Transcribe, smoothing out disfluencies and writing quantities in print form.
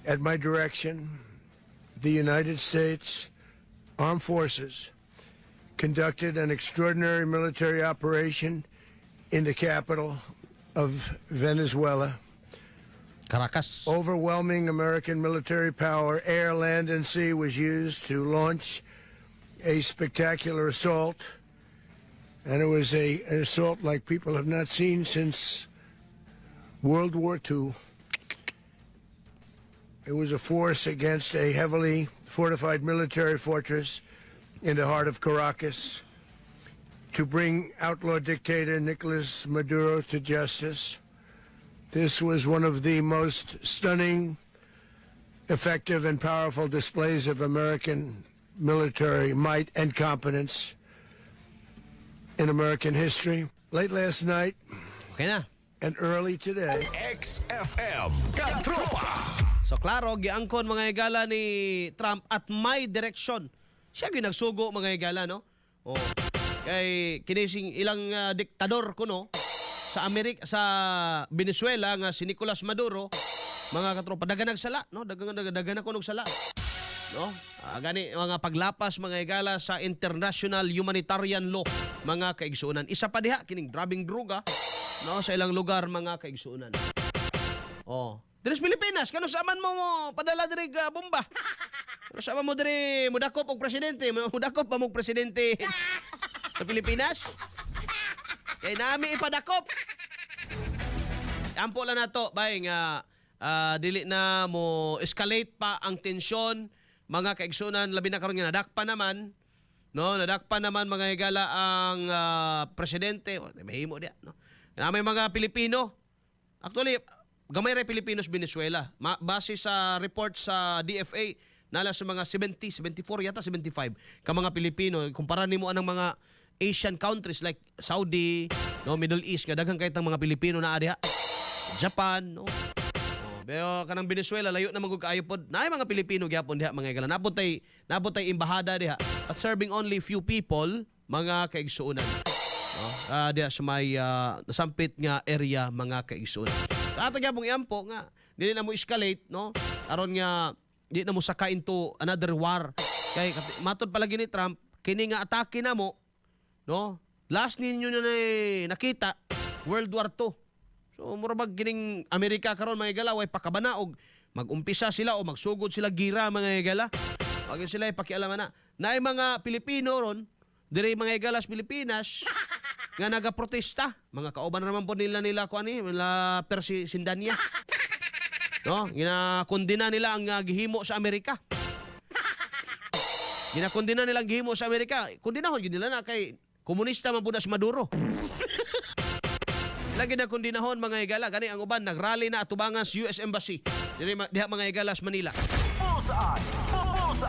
At my direction, the United States Armed Forces conducted an extraordinary military operation in the capital of Venezuela. Caracas. Overwhelming American military power, air, land, and sea, was used to launch a spectacular assault. And it was an assault like people have not seen since World War II. It was a force against a heavily fortified military fortress in the heart of Caracas to bring outlaw dictator Nicolas Maduro to justice. This was one of the most stunning, effective, and powerful displays of American military might and competence in American history. Late last night Okay na. And early today, XFM Katropa. So klaro, giangkon, mga higala, ni Trump at my direction. Siya gyud nagsugo, mga higala, no? Oh. Kay kinising ilang diktador kuno sa Amerika, sa Venezuela nga si Nicolas Maduro, mga katropa, dagan nagsala, no? Dagan dagan dagan ako nagsala. No? Gani mga paglapas, mga higala, sa international humanitarian law, mga kaigsuonan. Isa pa diha kining grabeng droga, no, sa ilang lugar, mga kaigsuonan. Oh. Diri sa Pilipinas, kano sa man mo mo padala diri ga bomba? Kano sa man mo diri mudakop og presidente, mudakop ba mo og presidente sa Pilipinas? Kay nami ipadakop. Ampo lang nato bay nga dili na mo escalate pa ang tensyon, mga kaigsunan, labi na karon nga nadakpan naman, no, nadakpan naman, mga higala, ang presidente. O, mahimo diya, no, na may mga Pilipino. Actually, gamay ra Pilipinos Venezuela. Base sa report sa DFA, nala sa mga 70, 74 yata, 75 ka mga Pilipino. Kumpara nimo anang mga Asian countries like Saudi, no, Middle East, nga daghan kay mga Pilipino na diha. Japan, no. Oh, pero kanang Venezuela, layo na man gud kaayo pod. Naay mga Pilipino gyapon diha, mga higala. Napod tay embahada diha. But serving only few people, mga kaigsuonan. No? Diha sa may nasampit nga area, mga kaigsuonan. Ato gyapon iampo nga dili na mo escalate, no, aron nga di na mo saka into another war. Kay matod palagi ni Trump, kini nga atake na mo, no, last ninyo na nakita World War II. So mura bag kining Amerika karon, mga higala, way pakabana og mag-umpisa sila o magsugod sila gira, mga higala. Wag sila ipakialaman na. Naay mga Pilipino ron diri, mga higala, sa Pilipinas nga nagaprotesta. Mga kauban na naman po nila nila ko ani, nila Perci Cendaña. No, ginakondena nila ang gihimo sa Amerika. Ginakondena nila ang gihimo sa Amerika. Kondinahon gyud nila na kay komunista man pud na si Maduro. Lagi na kondinahon, mga higala. Gani ang uban nagrally na atubangan sa US Embassy. Diri diha, mga higala, sa Manila. Bullseye.